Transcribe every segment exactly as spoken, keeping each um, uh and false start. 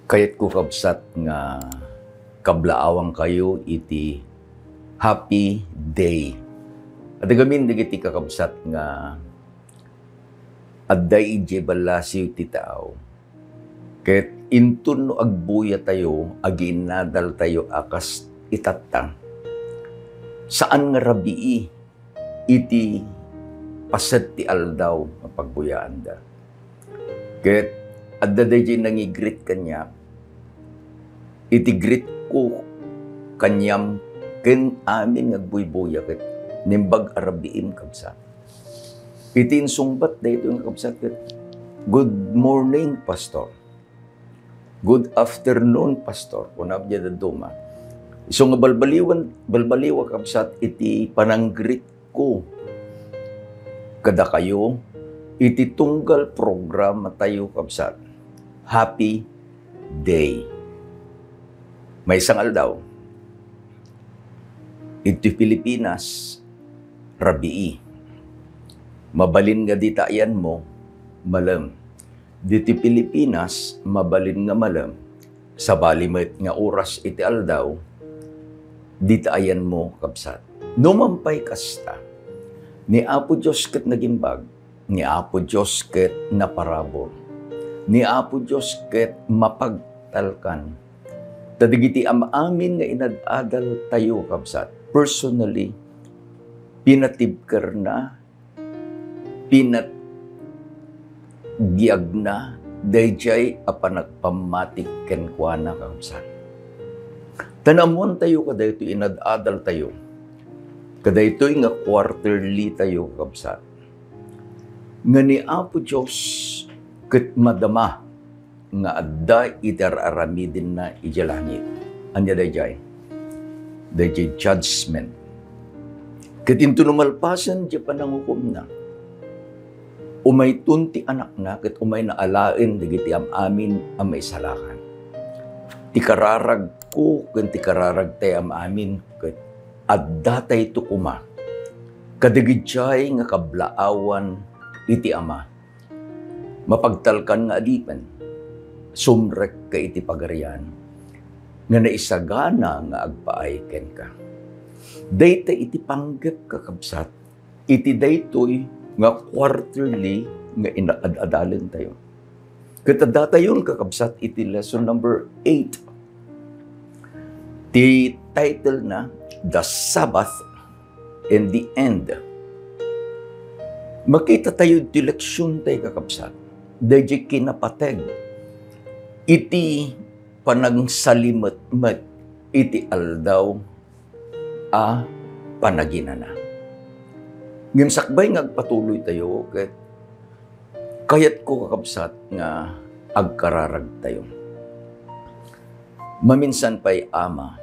Kayatko, kabsat, nga kablaawankayo iti Happy Day. Adda gamin dagiti kakabsat nga adda idiay ballasiw ti tao. Ket inton no agbuyatayo, agiinnadaltayo a kas itatta, saan nga rabii iti paset ti aldaw nga pagbuyaanda. Ket adda daydiay nangigreet kaniak, iti greet ko kaniam ken amin nga agbuybuya ket naimbag a rabiim, kabsat. Iti insungbat daytoy nga kabsat ket, "Good morning, Pastor." "Good afternoon, Pastor," kunam diay dadduma. Isu nga balbaliwan, balbaliwa, kabsat, iti pananggreet ko kadakayo iti tunggal programa tayo, kabsat. Happy Day. Maysa nga aldaw, iti Pilipinas, rabii. Mabalin nga dita ayanmo, malem. Diti Pilipinas, mabalin nga malem. Sabali met nga oras iti aldaw, dita ayanmo, kabsat. No man pay kasta, ni Apo Dios ket nagimbag, ni Apo Dios ket naparabur, ni Apo Dios ket mapagtalkan. Ta dagiti am-amin nga inad-adaltayo, kabsat, personally, pinatibkerna, pinatgiagna daydiay a panagpammati kenkuana, kabsat. Ta naammoantayo kadaytoy inad-adaltayo, kadaytoy nga quarterly tayo, kabsat, nga ni Apo Dios ket madama nga adda iti ar-aramidenna idiay langit. Ania daydiay? Daydiay judgment. Ket inton no malpasen diay panangukomna, umayton ti Anakna ket umayna alaen dagiti am-amin a maisalakan. Ti kararagko ken ti kararagtay am-amin ket addatayto koma kadagiti nga kablaawan iti Ama. Mapagtalkan nga adipen, sumrekka iti Pagarian nga naisagana nga agpaay kenka. Dayta iti panggep, kakabsat, iti daytoy nga quarterly nga inaad-adalentayo. Ket addatayon, kakabsat, iti lesson number eight. Ti title na, The Sabbath and the End. Makitatayo ti leksion tay, kakabsat, daydiay kinapateg iti panangsalimetmet iti aldaw a panaginana. Ngem sakbay nga agpatuloy tayo, ket kayatko, kakabsat, nga agkararagtayo. Maminsan pay, Ama,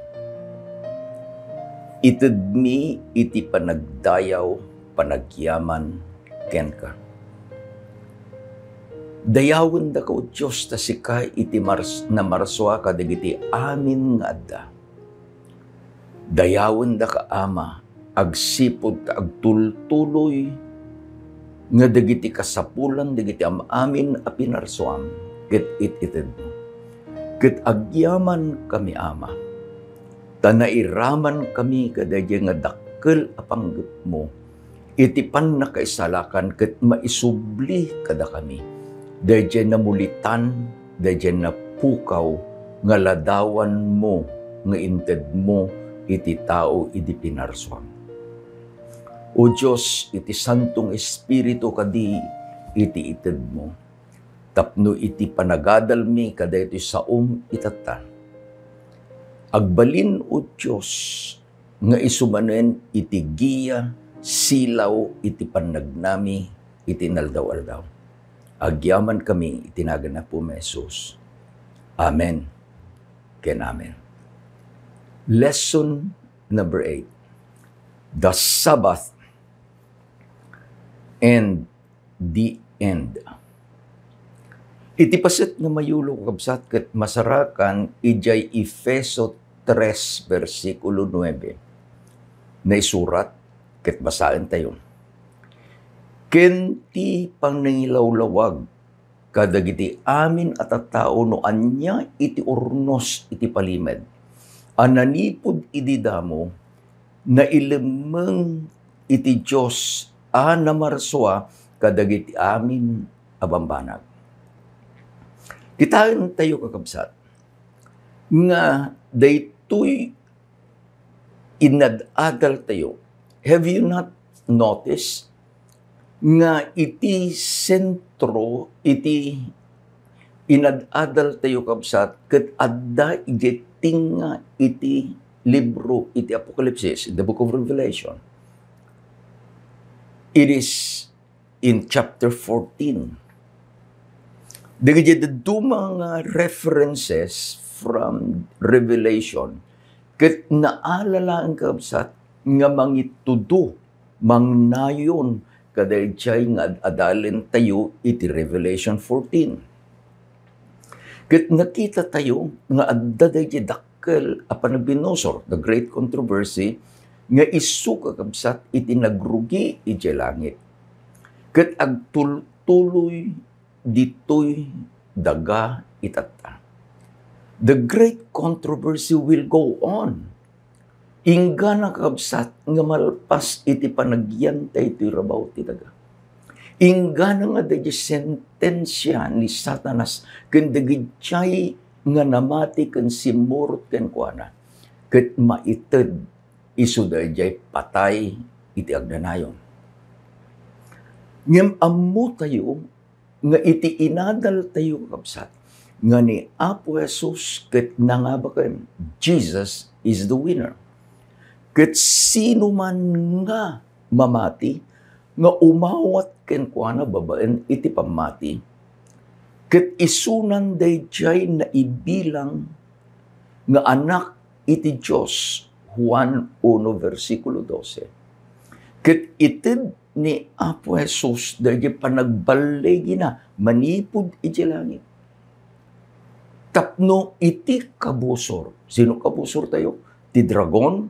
itedmi iti panagdayaw, panagyaman kenka. Dayawendaka, O Dios, ta sika iti mars-, namarsua kadagiti amin nga adda. Dayawendaka, Ama, agsipud ta agtultuloy nga dagiti kasapulan dagiti am-amin a pinarsuam ket it-itedmo. Ket agyamankami, Ama, ta nairamankami kadaydiay nga dakkel a panggepmo iti pannakaisalakan ket maisubli kadakami daydiay namulitan, daydiay napukaw nga ladawanmo nga intedmo iti tao idi pinarsuam. O Dios, iti Santo nga Espiritu kadi iti itedmo, tapno iti panagadalmi kadaytoy saom itatta, agbalin, O Dios, nga isu manen iti giya, silaw iti pannagnami iti inaldaw-aldaw. Agyamankami iti nagan Apomi a Jesus. Amen ken amen. Lesson number eight. The Sabbath and the End. Iti paset nga mayulo, kakabsat, ket masarakan idiay Efeso tres, bersikulo nuebe. Naisurat ket basaentayo. Ken ti pangilawlawag kadagiti amin a tattao no ania iti urnos iti palimed a nanipud idi damo, nailemmeng iti Dios a namarsua kadagiti amin a bambanag. Kitaentayo, kakabsat, nga daytoy inad-adaltayo. Have you not noticed nga iti sentro, iti inad-adaltayo, kabsat, ket adda iti tinga iti libro iti Apokalipsis, the book of Revelation? It is in chapter fourteen. Dagiti dadduma nga references from Revelation, ket naala laeng, kabsat, nga mangitudo, mangnayon kadaydiay nga ad-adalentayo iti Revelation fourteen. Ket nakitatayo nga adda daydiay dakkel a panagbinusor, the great controversy, nga isu, kakabsat, iti nagrugi idiay langit. Ket agtultuloy ditoy daga itatta. The great controversy will go on. Inggana, kakabsat, nga malpas iti panagyan daytoy rabaw ti daga. Inggana nga daydiay sentensia ni Satanas ken dagidiay nga namati ken simmurot kenkuana, ket maited isu daydiay patay iti agnanayon. Ngem ammotayo nga iti inadaltayo, kabsat, nga ni Apo Jesus ket nangabaken, Jesus is the winner. Ket sino man nga mamati nga umawat kenkuana babaen iti pammati, ket isunan daydiay naibilang nga anak iti Dios, Juan uno, bersikulo dose. Ket ited ni Apo Jesus daydiay panagballigina manipud iti langit. Tapno iti kabusor. Sino kabusortayo? Ti dragon,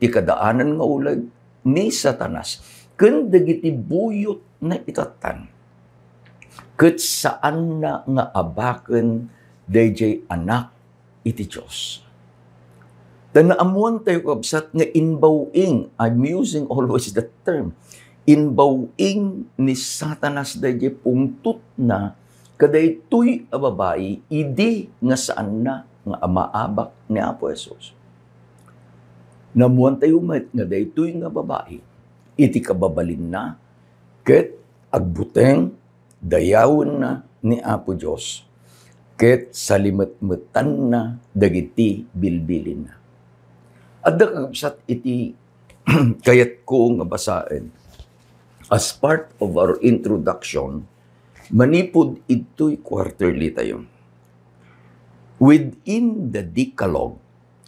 ti kadaanan nga uleg, ni Satanas, ken dagiti buyotna itattan. Ket saanna nga abaken daydiay anak iti Dios. Ta naammoantayo, kabsat, nga inbaw-ing, I'm using always that term, inbaw-ing ni Satanas daydiay pungtotna kadaytoy a babai idi nga saanna nga maabak ni Apo Jesus. Naammoantayo met nga daytoy nga babai iti kababalinna ket agbuteng dayawenna ni Apo Dios ket salimetmetanna dagiti bilbilinna. Adda, kakabsat, iti kayatko nga basaen as part of our introduction manipud itoy quarterly tayo. Within the Decalogue,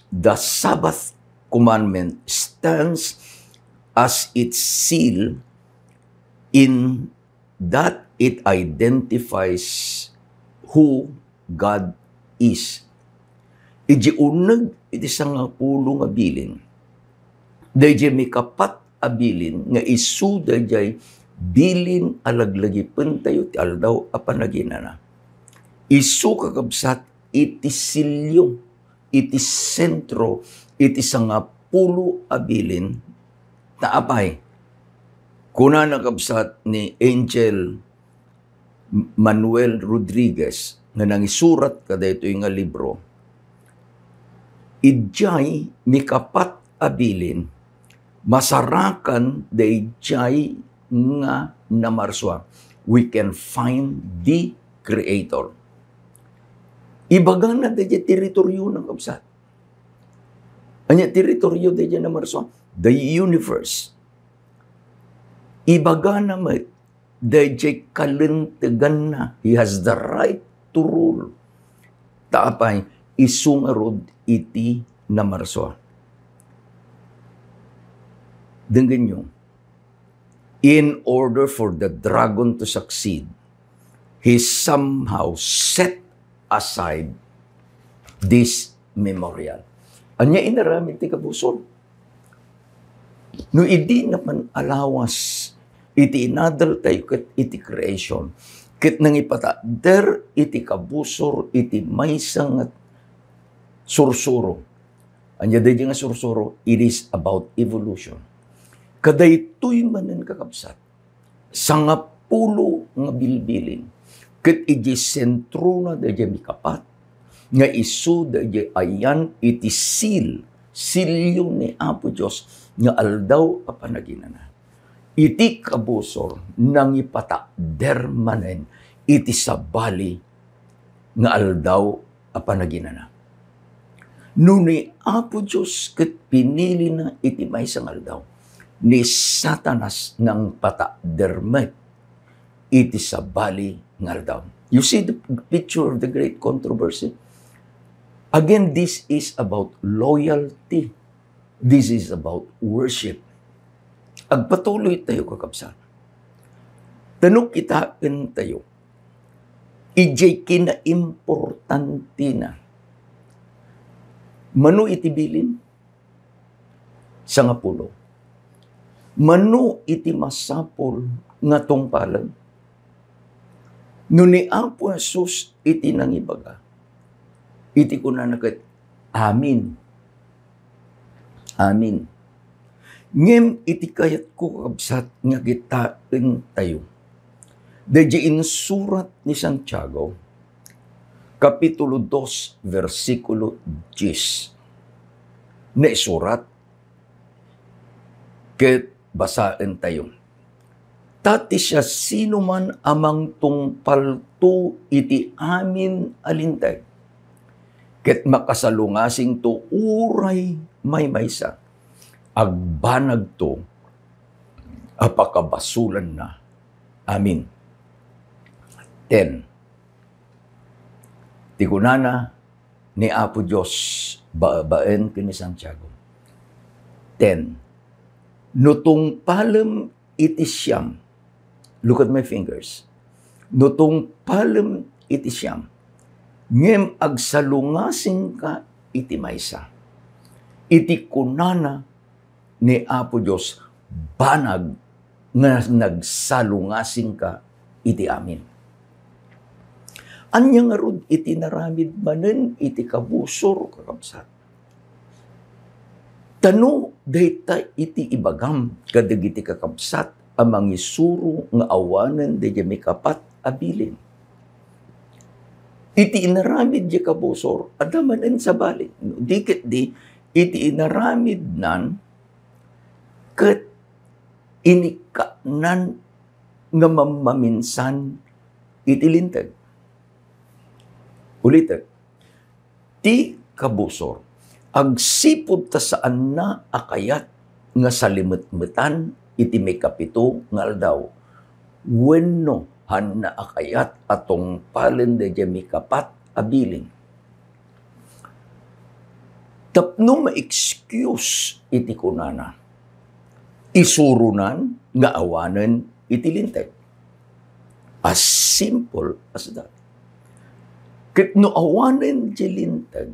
the Sabbath commandment stands as its seal in that it identifies who God is. Iti uneg iti sangapulo nga bilin, daydiay mikapat a bilin nga isu daydiay bilin a laglagipentayo ti Aldaw a Panaginana. Isu, kakabsat, iti silyo, iti sentro iti sangapulo a bilin. Ta apay, kunana, kabsat, ni Angel Manuel Rodriguez nga nangisurat kadaytoy nga libro, idiay mikapat a bilin, masarakan daydiay nga namarsua. We can find the Creator. Ibagana daydiay teritoriona, kabsat. Ania teritorio daydiay namarsua? The universe. Ibagana met daydiay kalenteganna. He has the right to rule. Ta apay, isu ngarud iti namarsua. Denggenyo, in order for the dragon to succeed, he somehow set aside this memorial. Ania inaramid ti kabusor? No idi napan alawas iti inadaltayo ket iti creation, ket nangipatakder iti kabusor iti maysa nga sursuro. Ania daydi nga sursuro? It is about evolution. Kadaytoy manen, kakabsat, sangapulo nga bilbilin, ket idiay sentrona daydi maikapat nga isu daydi ayan iti seal, silyo ni Apo Dios nga Aldaw a Panaginana. Iti kabusor, nangipatakder manen iti sabali nga Aldaw a Panaginana. No ni Apo Dios ket pinilina iti maysa nga aldaw, ni Satanas nangpatakder met iti sabali nga aldaw. You see the picture of the great controversy? Again, this is about loyalty. This is about worship. Agpatuloy tayo, kakabsat. Ta no kitaen tayo, idiay kinaimportantina, mano iti bilin? Sangapulo. Mano iti masapul nga tungpalen? No ni Apo Jesus iti nangibaga, iti kunana ket, "Amin. Amin." Ngem iti kayatko, kakabsat, nga kitaen tayo, daydi insurat ni Santiago, Kapitulo dos, bersikulo diyes. Naisurat, ket basaen tayo. Ta ti siasinoman a mangtungpalto iti amin a linteg, ket makasalungasingto uray maymaysa, agbanagto a pakabasolanna. Amin. Ten. Ti kunana ni Apo Dios babaen ken ni Santiago. Ten. No tungpalem iti siam, look at my fingers. No tungpalem iti siam, ngem agsalungasingka iti maysa, iti kunana ni Apo Dios, banag nga nagsalungasingka iti amin. Ania ngarud iti naramid manen iti kabusor, kakabsat? Ta no dayta iti ibagam kadagiti kakabsat a mangisuro nga awanen daydi maikapat a bilin. Iti inaramid diay kabusor, adda manen sabali. No di ketdi, iti inaramidnan ket inikkanan nga mammaminsan iti linteg. Ulitek, ti kabusor, agsipud ta saanna a kayat nga salimetmetan iti maikapito nga aldaw, wenno haanna a kayat a tungpalen daydiay maikapat a bilin. Tapno ma-excuse iti kunana, isuronan nga awanen iti linteg. As simple as that. Ket no awanen diay linteg,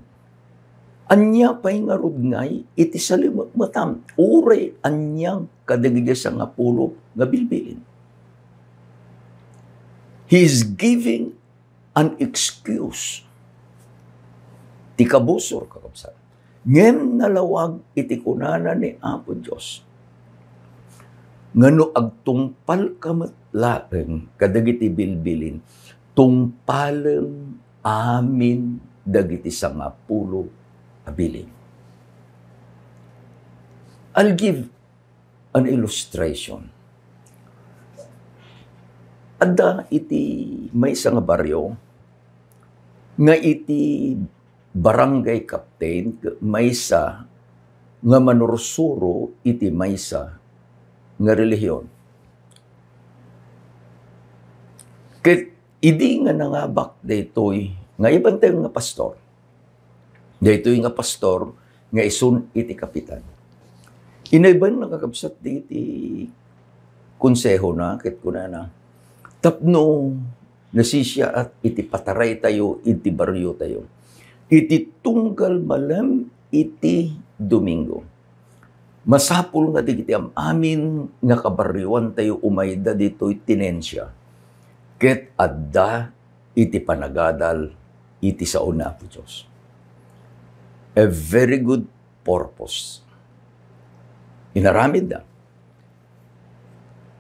ania pay ngarud ngay iti salimetmetam? Uray anian kadagiti sangapulo nga bilbilin. He is giving an excuse. Ti kabusor, kakabsat. Ngem nalawag iti kunana ni Apo Dios nga no agtungpalka met laeng kadagiti bilbilin, tungpalem amin dagiti sangapulo a bilin. I'll give an illustration. Adda iti maysa nga barrio nga iti barangay captain maysa nga manursuro iti maysa nga relihiyon. Ket idi nga nangabak daytoy nga ibantay nga pastor, daytoy nga pastor nga isun iti kapitan. Inaybanna, kakabsat, dagiti konsehona ket kunana, tapno nasisiaat iti pataraytayo iti barriotayo iti tunggal malem iti Domingo. Masapul nga dagiti am-amin nga kabarrioantayo umayda ditoy tinensia ket adda iti panagadal iti sao ni Apo Dios. A very good purpose. Inaramidda.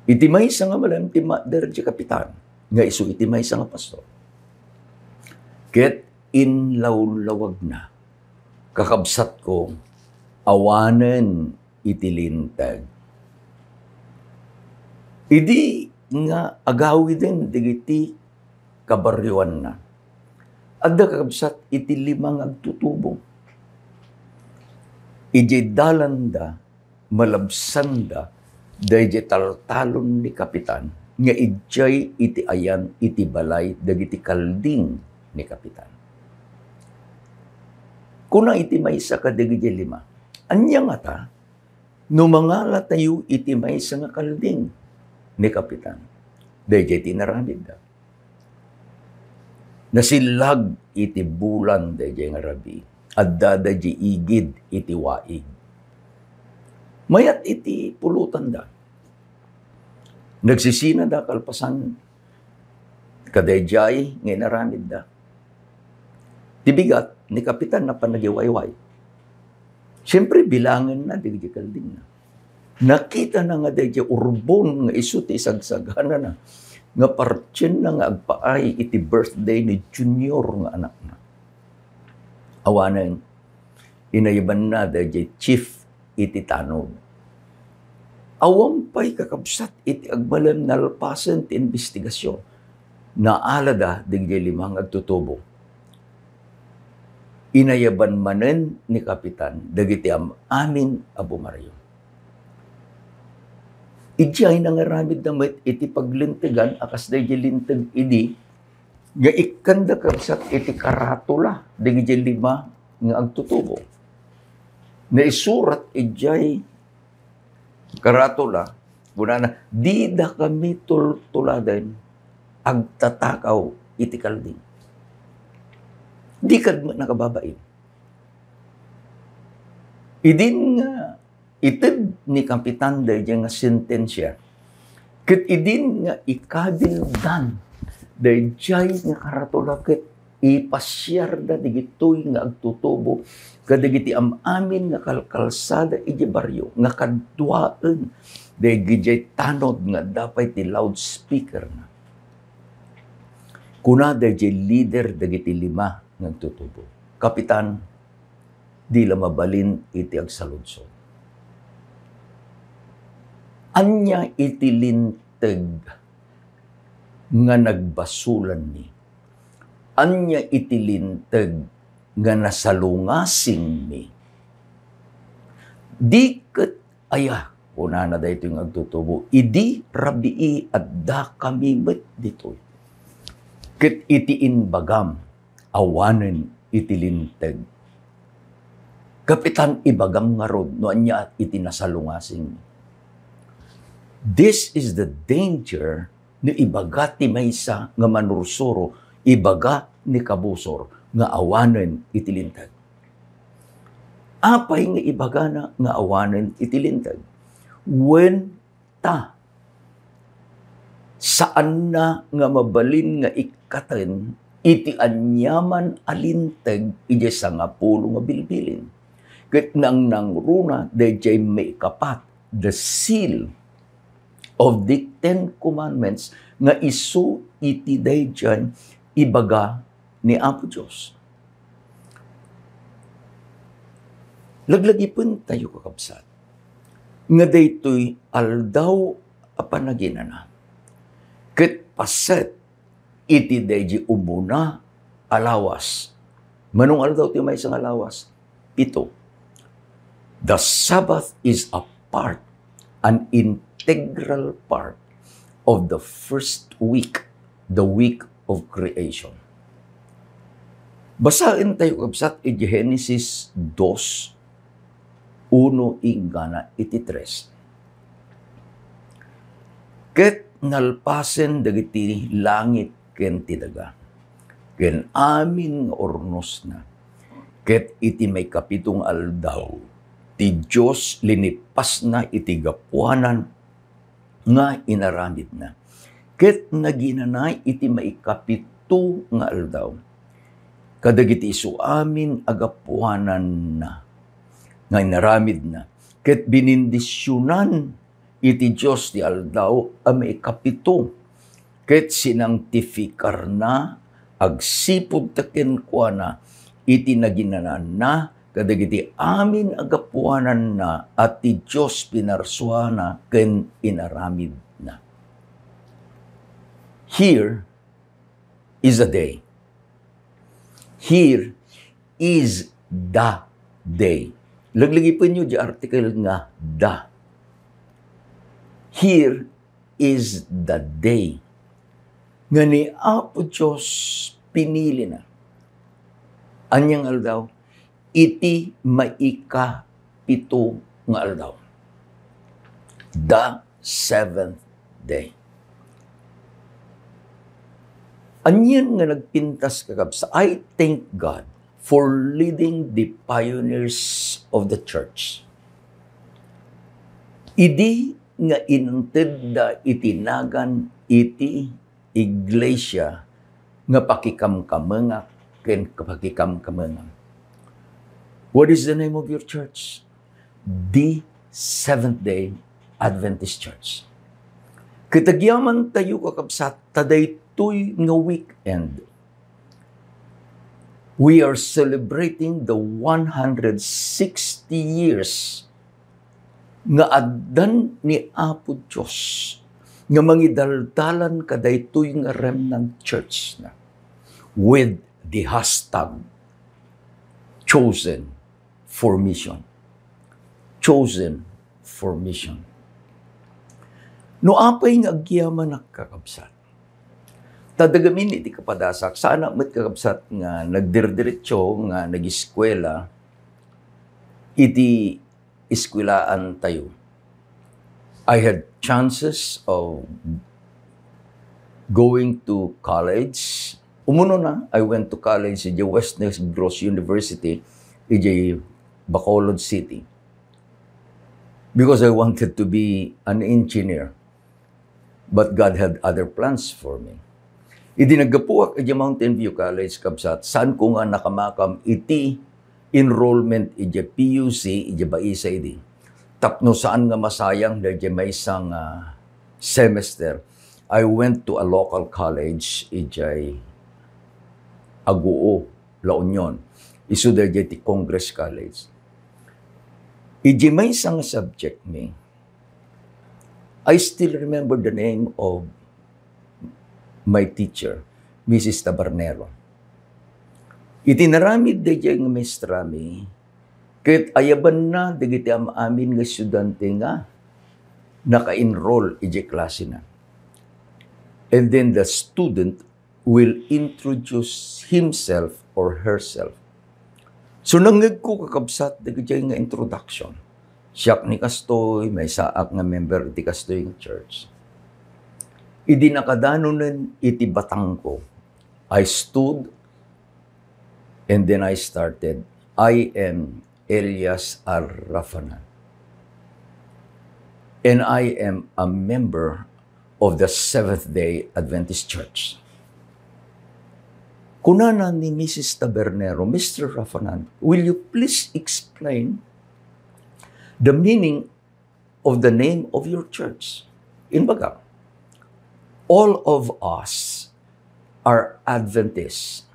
Iti maysa nga malem ti mother ti kapitan, nga isu iti maysa nga pastor. Ket inlawlawagna, kakabsatko, awanen iti linteg. Idi nga agawiden dagiti kabarioanna, adda kakabsat iti lima nga agtutubo. Idiay dalanda, malabsanda daydiay taltalon ni kapitan nga idiay iti ayan iti balay dagiti kalding ni kapitan. Kuna iti maysa kadagiti lima, "Ania ngata no mangalatayo iti maysa nga kalding ni kapitan?" Daydiay ti inaramidda. Nasillag iti bulan daydiay nga rabii. Adda daydiay igid iti waig. Mayat iti pulotanda. Nagsisinada kalpasan kadaydiay nga inaramidda. Ti bigat ni kapitan, napan nagiwayway. Siyempre, bilangenna dagiti kaldingna. Nakitana nga daydiay urbon nga isu ti isagsaganana, nga partienna nga agpaay iti birthday ni junior nga anakna. Awanen, inayabanna daydiay chief iti tanod. Awan pay kakabsat iti agmalem nalpasen ti imbestigasion. Naalada dagiti lima nga agtutubo. Inayaban manen ni kapitan dagiti am-amin a bumarayo. Idiay nangaramidda met iti paglintegan a kas daydiay linteg idi nga ikkanda kabsat iti karatula dagiti lima nga agtutubo. Naisurat idiay karatula, kunana, "Didakami tultuladen agtatakaw iti kalding." Dikad met nakababain. Idin nga ited ni kapitan daydiay nga sentensia, ket idin nga ikabildan daydiay nga karatula ket ipasiarda dagitoy nga agtutubo kadagiti am-amin nga kalkalsada iti barrio nga kaduaen daydiay tanod nga adda pay ti loudspeaker na. Kuna daydiay leader dagiti lima nga agtutubo, "Kapitan, di la mabalin iti agsaludsod. Ania iti linteg nga nagbasolanmi? Ania iti linteg nga nasalungasingmi? Di ket aya," kunana daytoy nga agtutubo, "idi rabii addakami met ditoy. Ket iti imbagam, awanen iti linteg. Kapitan, ibagam ngarud no ania iti nasalungasingmi." This is the danger no ibaga ti maysa nga manursuro, ibaga ni kabusor nga awanen iti linteg. Apay nga ibagana nga awanen iti linteg? Wen ta saanna nga mabalin nga ikkaten iti aniaman a linteg idiay sangapulo nga bilbilin. Ket nangnangruna daydiay maikapat, the seal of the Ten Commandments, nga isu iti daydiay ibaga ni Apo Dios. Laglagipentayo, kakabsat, nga daytoy Aldaw a Panaginana ket paset iti daydi umuna a lawas. Manong aldaw ti maysa nga lawas? Pito. The Sabbath is a part, an integral part of the first week, the week of creation. Basaentayo, kabsat, iti Genesis dos, uno inggana iti tres. Ket nalpasen dagiti langit ken ti daga, ken amin nga urnosna. Ket iti maikapito nga aldaw, ti Dios linipasna iti gapuanan nga inaramidna. ket naginana iti maikapito nga aldaw kadagiti isu amin a gapuananna nga inaramidna, ket binindisionan iti Dios ti aldaw a maikapito, ket sinangtifikarna agsipud ta kenkuana iti naginanaanna kadagiti amin a gapuananna a ti Dios pinarsuana ken inaramidna. Here is a day. Here is the day. Laglagipenyo di article nga the. Here is the day nga ni Apo Dios pinilina. Ania nga aldaw? Iti maikapito nga aldaw. The seventh day. Anian nga nagpintas, kakabsat? I thank God for leading the pioneers of the church. Idi nga intedda iti nagan iti iglesia nga pakikamkamengak ken pakikamkamengam. What is the name of your church? The Seventh Day Adventist Church. Ket agyamantayo, kakabsat, ta daytoy nga weekend, we are celebrating the one hundred sixty years nga addan ni Apo Dios nga mangidaldalan kadaytoy nga remnant church na with the hashtag chosen for mission. Chosen for mission. No apay nga agyamanak, kakabsat, ta dagamin iti kapadasak, saanak met, kakabsat, nga nagdirdiretso nga nagiskuela iti eskuelaan tayo. I had chances of going to college. Umunona, I went to college idiay West Negros University, idiay Bacolod City, because I wanted to be an engineer. But God had other plans for me. Idi naggapuak idiay Mountain View College, kabsat, saanko nga nakamakam iti enrollment idiay P U C, idiay Baisa idi. Tapno saan nga masayang daydiay maysa nga semester, I went to a local college idiay Aguo, La Union. Isu daydiay ti Congress College. Idiay maysa nga subject mi, I still remember the name of my teacher, Missus Tabernero. Iti naramid daydiay nga maestrami, ket ayabanna dagiti am-amin nga estudiante nga naka-enroll idiay klasena. And then the student will introduce himself or herself. So, nangngegko, kakabsat, dagiti nga introduction. Siak ni kastoy, maysaak nga member iti kastoy nga church. Idi nakadanonen iti batangko, I stood and then I started, "I am Elias R. Rafanan. And I am a member of the Seventh-day Adventist Church." Kunana ni Missus Tabernero, "Mister Rafanan, will you please explain the meaning of the name of your church?" Imbagak, "All of us are Adventist."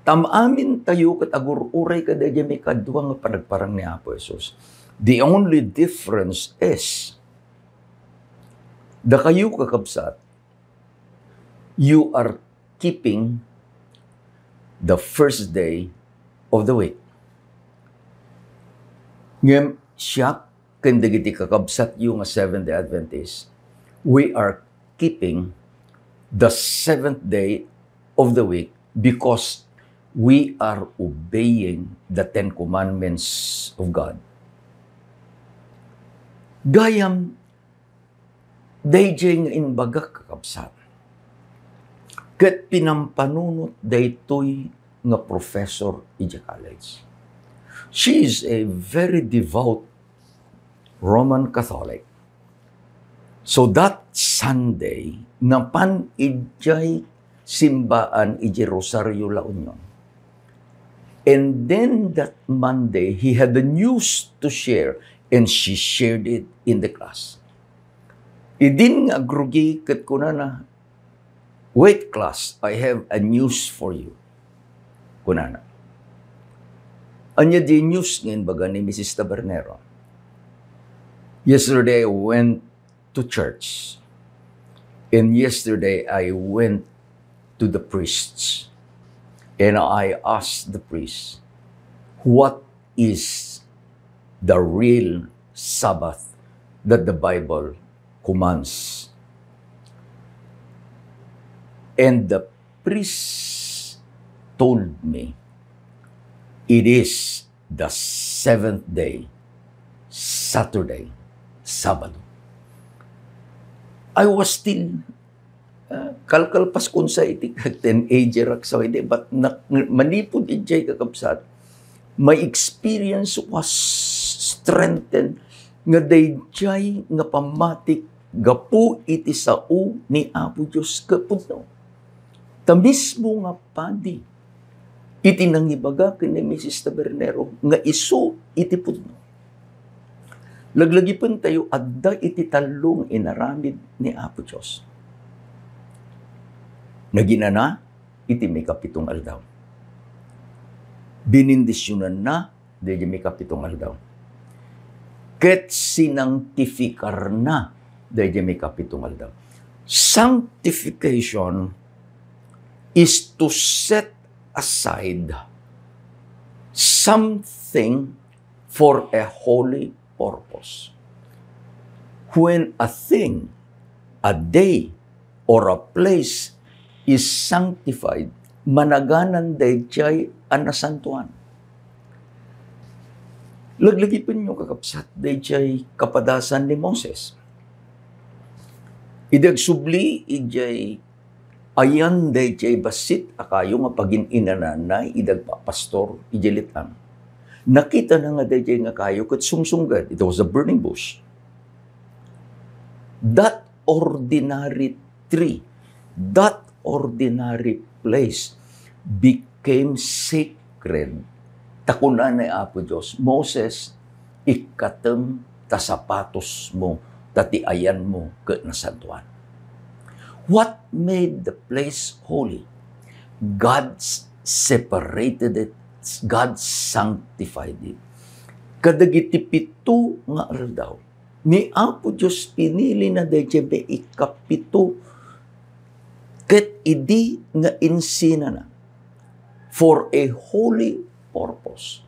Tam-amin tayo ket agur-uray kadaydiay maikadua nga panagparang ni Apo Jesus. The only difference is, dakayo, kakabsat, you are keeping the first day of the week. Ngem siak ken dagiti kakabsatyo nga Seventh-day Adventist, we are keeping the seventh day of the week because we are obeying the Ten Commandments of God. Gayam daydiay nga imbagak, kakabsat, ket pinampanunot daytoy nga professor idiay college. She is a very devout Roman Catholic. So that Sunday, napan idiay simbaan idiay Rosario La Union. And then that Monday, he had the news to share, and she shared it in the class. Idin nga agrugi ket kunana, "Wait, class, I have a news for you," kunana. Ania di news nga imbaga ni Missus Tabernero? "Yesterday I went to church, and yesterday I went to the priests, and I asked the priests, 'What is the real Sabbath that the Bible commands?' And the priests told me, 'It is the seventh day, Saturday, Sabado.'" I was still, ah, kalkalpaskon sa iti teenager ak sa idi, but nak-, manipud idiay, kakabsat, my experience was strengthened nga daydiay nga pammatik gapu iti sao ni Apo Dios ket pudno. Ta mismo nga padi iti nangibaga ken ni Missus Tabernero nga isu iti pudno. Laglagipentayo, adda iti tallo nga inaramid ni Apo Dios. Naginana iti maikapito nga aldaw. Binindisionanna daydiay maikapito nga aldaw. Ket sinangtifikarna daydiay maikapito nga aldaw. Sanctification is to set aside something for a holy purpose. When a thing, a day, or a place is sanctified, managanan daydiay a nasantoan. Laglagipenyo, kakabsat, daydiay kapadasan ni Moses. Idi agsubli idiay ayan daydiay bassit a kayo nga pagin-inanana idi agpapastor idiay let-ang, nakitana nga daydiay nga kayo ket sumsumged. It was a burning bush. That ordinary tree, that ordinary place became sacred. Ta kuna ni Apo Dios, "Moses, ikkatem ta sapatosmo, ta ti ayanmo ket nasantoan." What made the place holy? God s-, separated it. God sanctified it. Kadagiti pito nga aldaw, ni Apo Dios pinilina daydiay maikapito ket idi nga insinana for a holy purpose.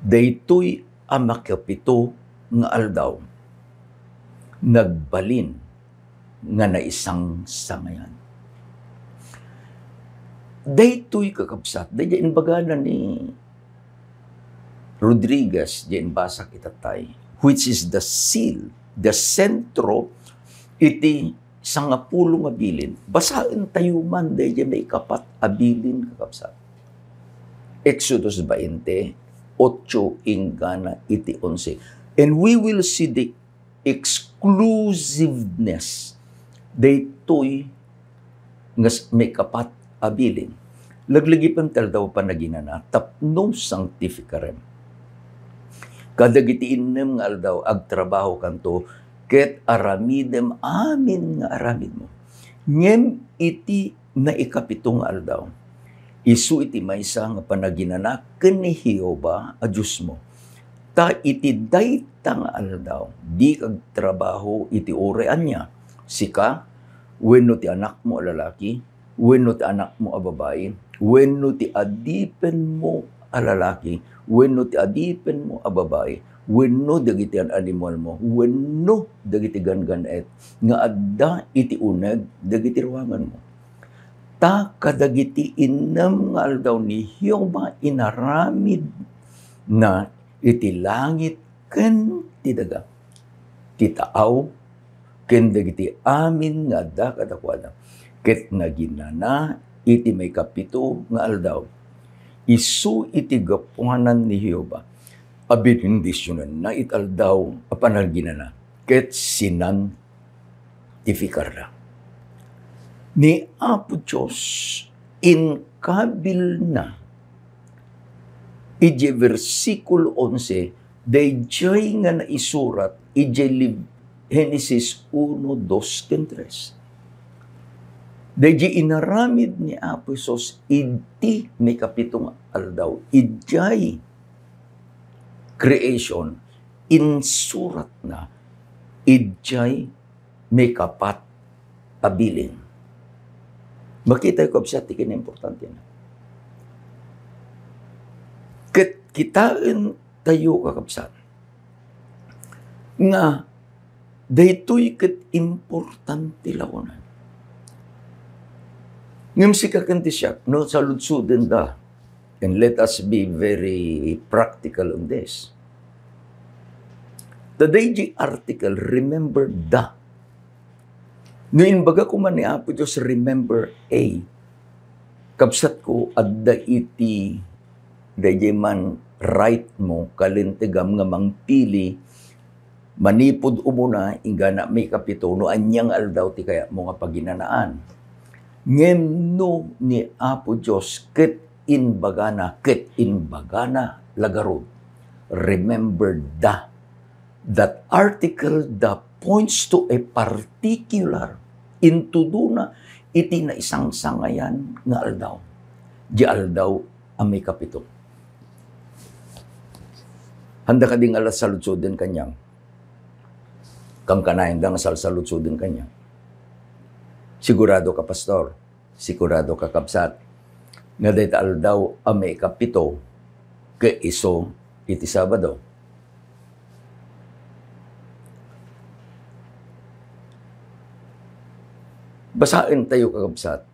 Daytoy a maikapito nga aldaw, nagbalin nga naisangsangayan. Daytoy, kakabsat, daydiay imbagana ni Rodriguez, di imbasa ita tay, which is the seal, the sentro iti sangapulo nga bilin. Basaentayo man daydiay maikapat a bilin, kakabsat. Exodus bainte, otso inggana iti onse. And we will see the exclusiveness daytoy nga s-, maikapat a bilin. Laglagipen ti aldaw a panaginana tapno sanctificarem. Kadagiti innem nga aldaw, agtrabahokanto ket aramidem amin nga aramidmo. Ngem iti naikapito nga aldaw, isu iti maysa nga panaginana ken ni Jehovah a Diosmo. Ta iti dayta nga aldaw, dika agtrabaho iti uray ania, sika, wenno ti anakmo a lalaki, wenno ti anakmo a babai, wenno ti adipenmo a lalaki, wenno ti adipenmo a babai, wenno dagiti an-animalmo, wenno dagiti ganggan-et nga adda iti uneg dagiti ruanganmo. Ta kadagiti innem nga aldaw ni Jehovah inaramidna iti langit ken ti daga, ti taaw ken dagiti amin nga adda kadakuada. Ket naginana iti maikapito nga aldaw, isu iti gapuanan ni Jehovah a binendisionanna iti aldaw a panaginana. ket sinantifikarda. Ni Apo Dios inkabilna idiay bersikulo onse, daydiay nga naisurat idiay lib-, Genesis uno, dos, ken tres. Daydiay inaramid ni Apo Jesus iti maikapito nga aldaw, idiay creation, insuratna idiay maikapat a bilin. Makitayo, kabsat, ti kinaimportantena. Ket kitaentayo, kakabsat, nga daytoy ket importante la unay. Ngem sika ken ti siak, no saludsodenda, and let us be very practical on this. Ta daydiay article, remember the. No imbaga koma ni Apo Dios, "Remember A." Kabsatko, adda iti daydiay man right mo, kalintegam nga mangpili manipud umuna, inggana maikapito, no ania nga aldaw ti kayatmo nga paginanaan. Ngem no ni Apo Dios ket inbagana, ket inbagana la garud, remember the, that article the points to a particular, intudona iti naisangsangayan nga aldaw. Di aldaw a maikapito. Handa kadi nga la saludsoden kaniak? Kankanayon da nga salsaludsoden kaniak. Sigurado ka, pastor? Sigurado ka, kabsat, nga dayta aldaw a maikapito ket isu iti Sabado? Basaentayo, kakabsat,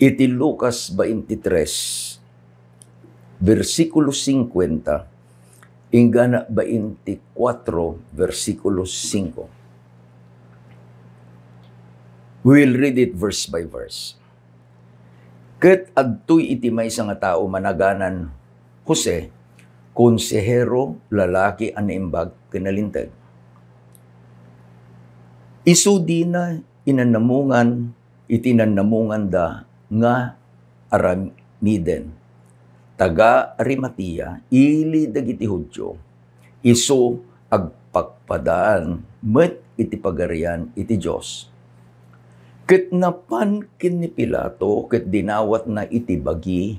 iti Lucas twenty-three, bersikulo fifty, inggana twenty-four, bersikulo five. We will read it verse by verse. Ket adtoy iti maysa nga tao managanan Jose, konsehero, lalaki a naimbag ken nalinteg. Isu dina inannamongan iti nannamonganda nga aramiden. Taga-Arimatea, ili dagiti Judio, isu agpakpadaan met iti Pagarian iti Dios. Ket napan ken ni Pilato ket dinawatna iti bagi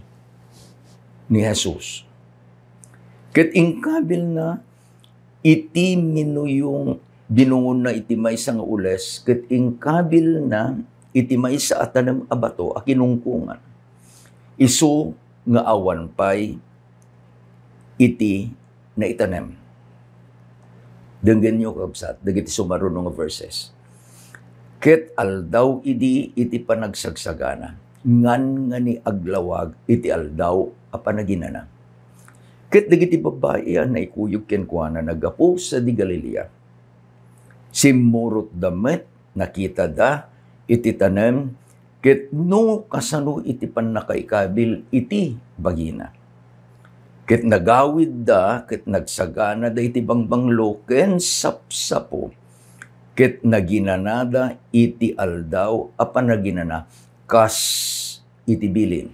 ni Jesus. Ket inkabilna iti minuyong, binungonna iti maysa nga ules, ket inkabilna iti maysa a tanem a bato a kinungkongan. Isu nga awan pay iti naitanem. Denggenyo, kabsat, dagiti sumaruno nga verses. Ket aldaw idi iti panagsagsagana, ngan nga ni aglawag iti aldaw a panaginana. Ket dagiti babbai a naikuyog kenkuana naggapu sadi Galilea. Simmurotda met, nakitada iti tanem, ket no kasano iti pannakaikabil iti bagina. Ket nagawidda ket nagsaganada iti bangbanglo ken sapsapo, ket naginanada iti aldaw a panaginana kas iti bilin.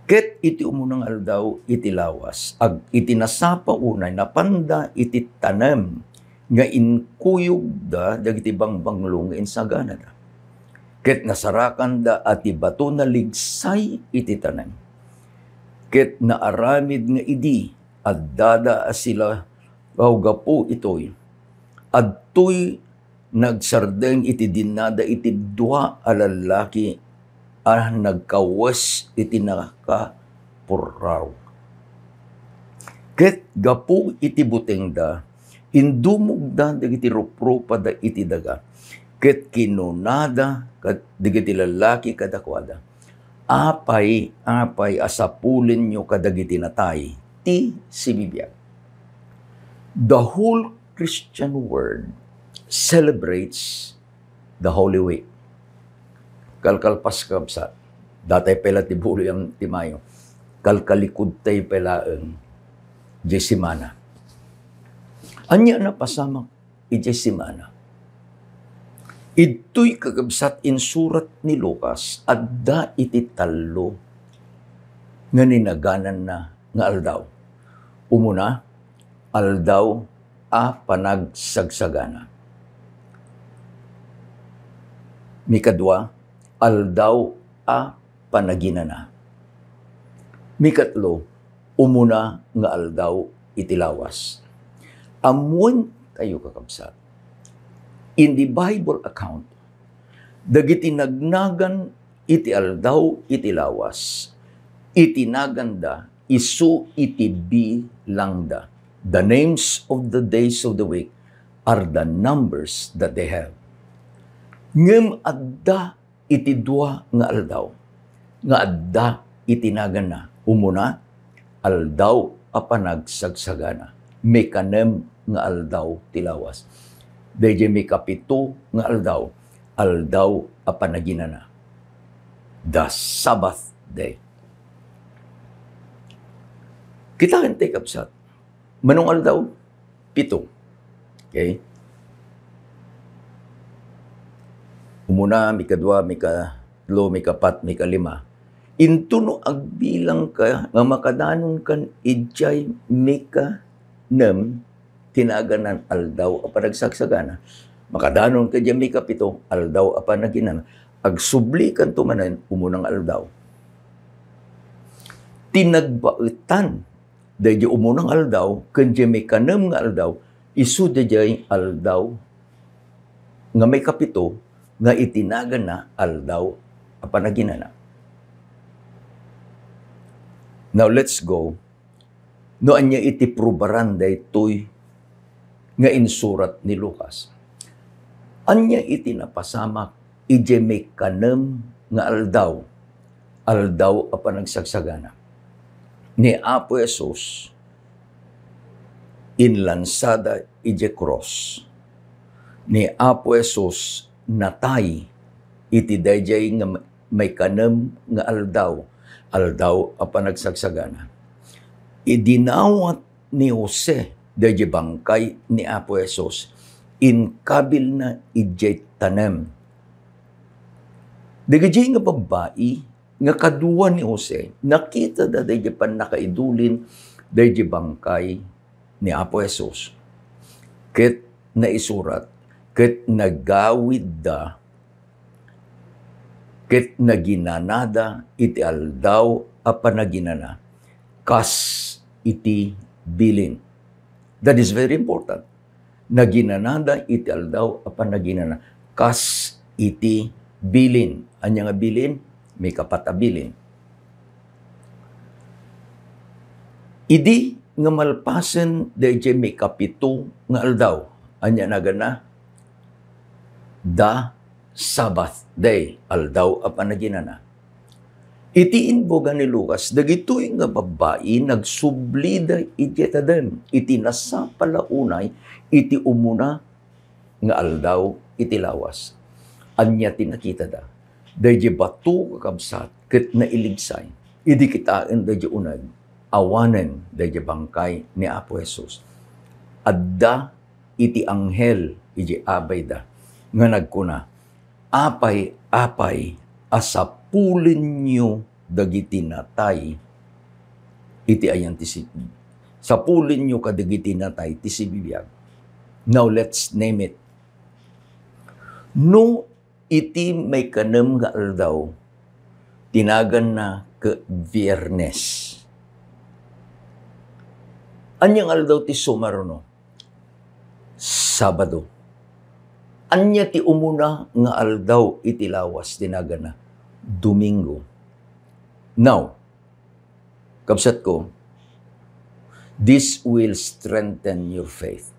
Ket iti umuna nga aldaw iti lawas, ag-, iti nasapa unay, napanda iti tanem nga inkuyogda dagiti bangbanglo nga insaganada. Ket nasarakanda a ti bato naligsay iti tanem. Ket naaramid nga idi addada a silaw gapu itoy, adtoy nagsardeng iti dinnada iti dua a lallaki a nagkawes iti nakapurraw. Ket gapu iti butengda, indumogda dagiti ruprupada iti daga, ket kinunada kad-, dagiti lallaki kadakuada, "Apay, apay a sapulenyo kadagiti natay ti sibibiag?" The whole Christian world celebrates the Holy Week. Kalkalpas, kabsat, datay pay la ti buloyan ti Mayo. Kalkalikudtay pay laeng diay semana. Ania a napasamak idiay semana? Idtoy, kakabsat, insurat ni Lucas, adda iti tallo nga ninagananna nga aldaw. Umuna, aldaw a panagsagsagana. Mikadua, aldaw a panaginana. Mikatlo, umuna nga aldaw iti lawas. Ammoentayo, kakabsat, in the Bible account, dagiti nagnagan iti aldaw iti lawas, iti naganda isu iti bilangda. The names of the days of the week are the numbers that they have. Ngem adda iti dua nga aldaw nga adda iti naganna. Umuna, aldaw a panagsagsagana. Mikanem nga aldaw ti lawas. Daydiay mikapito nga aldaw, aldaw a panaginana. The Sabbath day. Kitaen ti, kabsat. Manong aldaw? Pito. Okay? Umuna, mikadua, mikatlo, mikapat, mikalima. Intono agbilangka nga makadanonkan idiay mikanem ti naganan aldaw a panagsagsagana. Makadanonka idiay mikapito, aldaw a panaginana. Agsublikanto manen, umuna nga aldaw. Ti nagbaetan daydiay umuna nga aldaw ken diay mikanem nga aldaw, isu daydiay aldaw nga mikapito nga iti naganna aldaw a panaginana. Now let's go. No ania iti prubaran daytoy nga insurat ni Lucas? Ania iti napasamak idiay mikanem nga aldaw, aldaw a panagsagsagana? Ni Apo Jesus, inlansada idiay krus. Ni Apo Jesus natay iti daydiay nga mikanem nga aldaw, aldaw a panagsagsagana. Idinawat ni Jose daydiay bangkay ni Apo Jesus, inkabilna idiay tanem. Dagiti nga babbai nga kadua ni Jose, nakitada daydiay pannakaidulin daydiay bangkay ni Apo Jesus. Ket naisurat, ket nagawidda, ket naginanada iti aldaw a panaginana, kas iti bilin. That is very important. Naginanada iti aldaw a panaginana, kas iti bilin. Ania nga bilin? Mikapat a bilin. Idi nga malpasen daydiay mikapito nga aldaw, ania naganna? The Sabbath day, aldaw a panaginana. Iti inbuga ni Lucas, dagitoy nga babbai nagsublida idiay tanem, iti nasapul a unay iti umuna nga aldaw iti lawas. Ania ti nakitada? Daydiay bato, kakabsat, ket nailigsay. Idi kitaen daydiay uneg, awanen daydiay bangkay ni Apo Jesus. Adda iti anghel idiay abayda nga nagkuna, "Apay, apay, a sapulenyo dagiti natay iti ayan ti si-, sapulenyo kadagiti natay ti sibibiag." Now, let's name it. No iti maikanem nga aldaw, ti naganna ket Biernes. Ania nga aldaw ti sumaruno? Sabado. Ania ti umuna nga aldaw iti lawas ti naganna? Domingo. Now, kabsatko, this will strengthen your faith.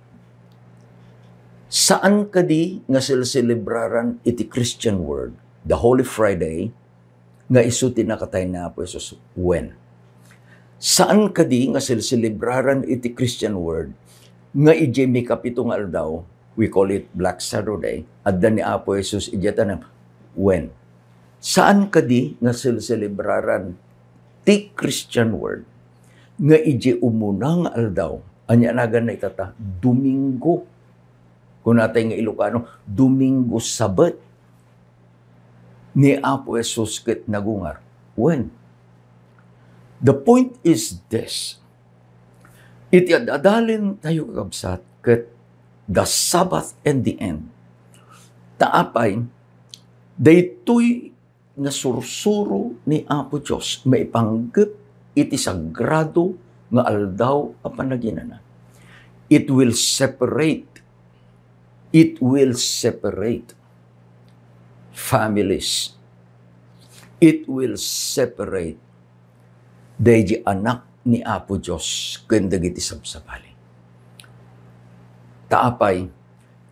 Saan kadi nga selselebraran iti Christian world, the Holy Friday, nga isu ti nakatay ni Apo Jesus? Wen. Saan kadi nga selselebraran iti Christian world nga idiay mikapito nga aldaw, we call it Black Saturday, adda ni Apo Jesus idiay tanem? Wen. Saan kadi nga selselebraran ti Christian world nga idiay umuna nga aldaw, Ania naganna itata? Domingo. Kunatay nga Ilocano, Domingo Sabet. Ni Apo Jesus ket nagungar. Wen, the point is this. Iti ad-adalen tayo, kakabsat, ket the Sabbath and the end. Ta apay, daytoy nga sursuro ni Apo Dios maipanggep iti sagrado nga aldaw a panaginana. It will separate, it will separate families. It will separate daydi anak ni Apo Dios ken dagiti sabsabali. Ta apay,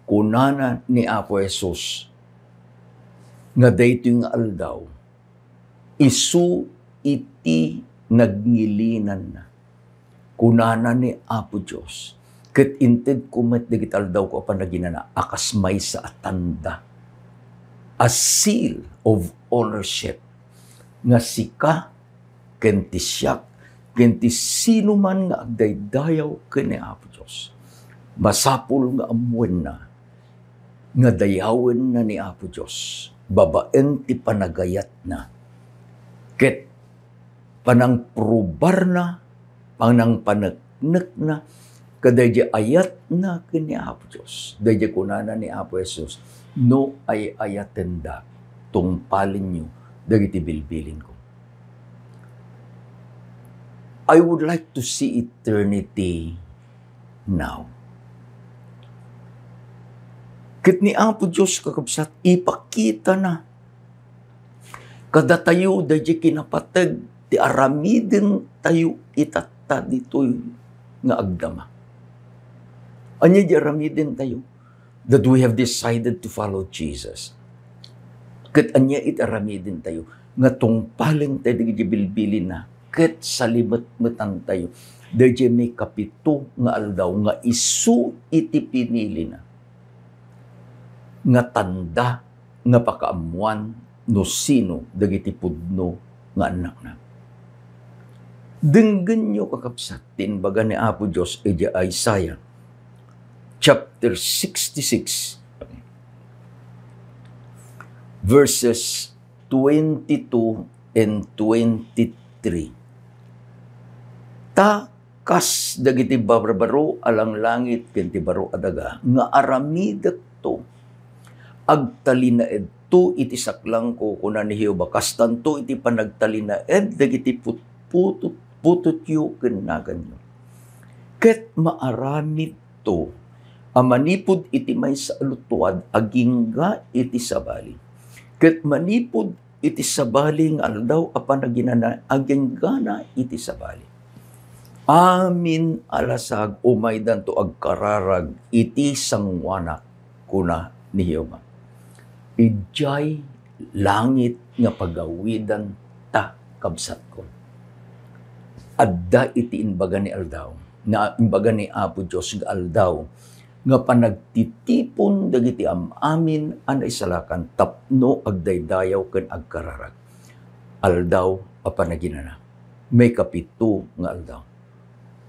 kunana ni Apo Jesus nga daytoy nga aldaw, isu iti nagngilinan. Kunana ni Apo Dios, ket intedko met dagiti aldawko a panaginana a kas maysa a tanda, a seal of ownership, nga sika ken ti siak ken ti sinuman nga agdaydayaw ken ni Apo Dios, masapul nga ammoenna nga dayawenna ni Apo Dios babaen ti panagayatna ket panangprobarna, panangpaneknekna, kadaydi ayatna ken ni Apo Dios. Daydi kunana ni Apo Jesus, "No ay-ayatendak, tungpalenyo dagiti bilbilinko." I would like to see eternity now. Ket ni Apo Dios, kakabsat, ipakitana kadatayo daydi kinapateg ti aramidentayo itatta ditoy nga agdama. Ania di aramidentayo? That we have decided to follow Jesus. Ket ania iti aramidentayo? Nga tungpalentayo dagiti bilbilina ket salimetmetantayo daydi maikapito nga aldaw nga isu iti pinilina nga tanda nga pakaammoan no sino dagiti pudno nga annakna. Denggenyo, kakabsat, ti imbaga ni Apo Dios iti Isaiah chapter sixty-six, verses twenty-two and twenty-three. Ta kas dagiti barbaro a langlangit ken ti baro a daga nga aramidekto, agtalinaedto iti saklangko, kuna ni Jehovah, kastanto iti panagtalinaed dagiti putputut-, putotyo ken naganyo. Ket maaramidto a manipud iti maysa a lutuad agingga iti sabali, ket manipud iti sabali nga aldaw a panaginana, aginggana iti sabali. Amin a lasag umaydanto agkararag iti sangoanak, kuna ni Jehovah. Idiay langit nga pagawidanta, kabsatko. Adda iti imbaga ni aldaw, na imbaga ni Apo Dios nga aldaw, nga panagtitipon dagiti am-amin a naisalakan tapno agdaydayaw ken agkararag. Aldaw a panaginana, maikapito nga aldaw,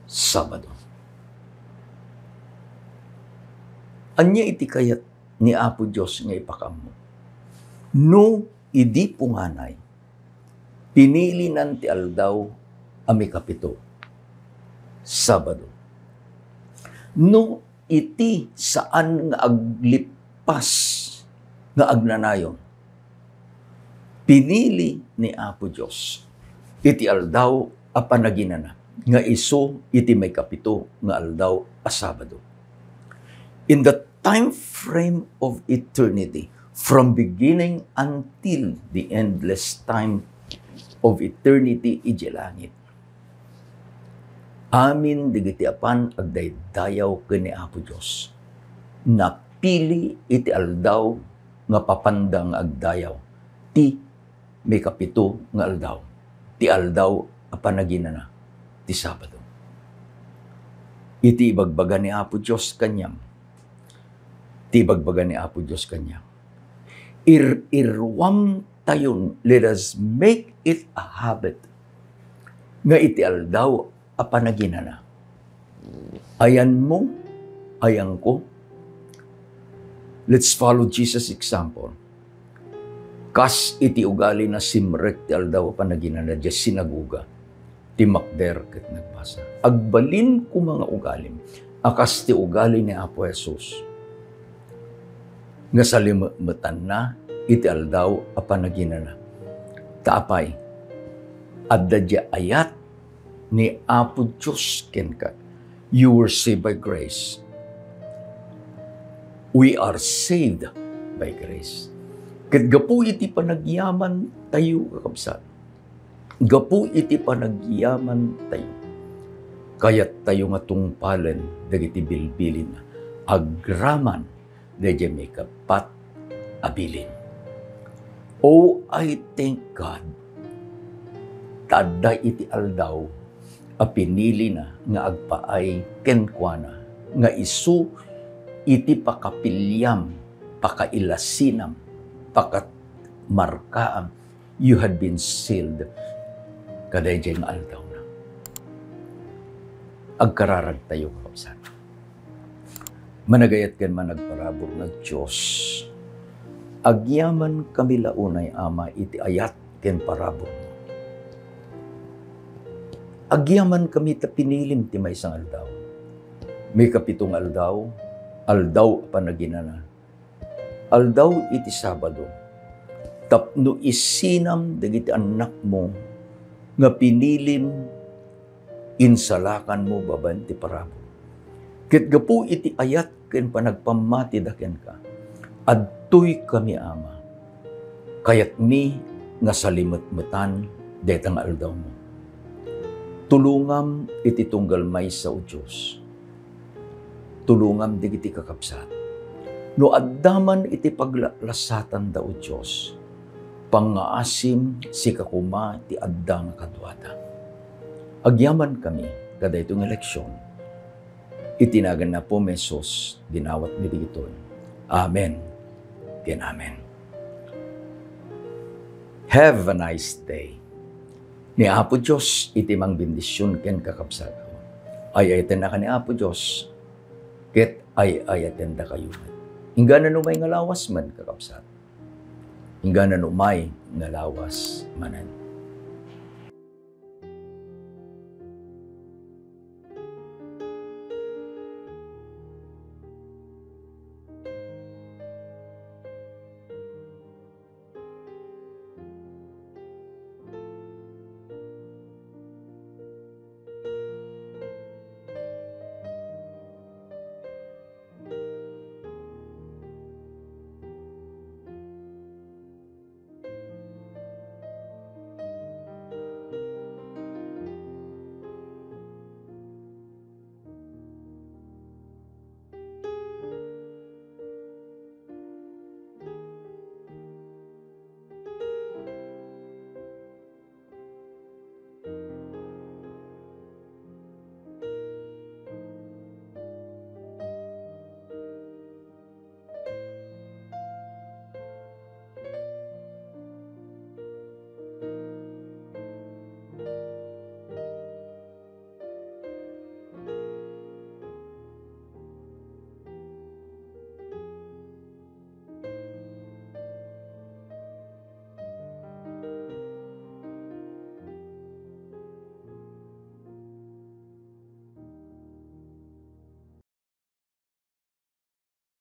Sabado. Ania iti kayat ni Apo Dios nga ipakaammo? No idi punganay, pinilinan ti aldaw a maikapito, Sabado. No iti saan nga aglippas nga agnanayon, pinili ni Apo Dios iti aldaw a panaginana nga isu iti maikapito nga aldaw a Sabado. In the time frame of eternity, from beginning until the endless time of eternity idiay langit, amin dagiti apan agdaydayaw ken ni Apo Dios, napili iti aldaw nga papanda nga agdayaw, ti maikapito nga aldaw, ti aldaw a panaginana, ti Sabado. Iti ibagbaga ni Apo Dios kaniam, ti ibagbaga ni Apo Dios kaniam, ir-iruamtayon, let us make it a habit nga iti aldaw a panaginana, Ayanmo, ayanko. Let's follow Jesus' example. Kas iti ugalina, simrek ti Aldaw a Panaginana idiay sinagoga. Timmakder ket nagbasa. Agbalin koma nga ugalim a kas ti ugali ni Apo Jesus nga salimetmetanna iti Aldaw a Panaginana. Ta apay? Adda diay ayat ni Apo Dios kenka. You were saved by grace. We are saved by grace. Ket gapu iti panagyamantayo, kakabsat, gapu iti panagyamantayo, kayattayo nga tungpalen dagiti bilbilinna agraman daydiay maikappat a bilin. Oh, I thank God ta adda iti Aldaw a pinilina nga agpaay kenkuana, nga isu iti pakapiliam, pakailasinam, pakamarkaam, you had been sealed kadaydiay nga Aldawna. Agkararagtayo, kakabsat. Managayat ken managparabur nga Dios, agyamankami la unay, Ama, iti ayat ken paraburmo. Agyamankami ta pinilim ti maysa nga aldaw. Maikapito nga aldaw, Aldaw a Panaginana. Aldaw iti Sabado. Tapno isinam dagiti annakmo nga pinilim, insalakanmo babaen ti parabur. Ket gapu iti ayat ken panagpammatida kenka, adtoykami, Ama. Kayatmi nga salimetmetan dayta nga aldawmo. Tulongam iti tunggal maysa, O Dios. Tulongam dagiti kakabsat. No adda man iti paglalasatanda, O Dios, pangngaasim sika koma ti adda nga kaduada. Agyamankami kadaytoy nga leksion. Iti nagan ni Apo Jesus, dinawatmi dagitoy. Amen ken amen. Have a nice day. Ni Apo Dios iti mangbendision ken kakabsat. Ay-ayatennaka ni Apo Dios, ket ay-ayatendakayo met. Inggana no umay nga lawas man, kakabsat. Inggana no umay nga lawas manen.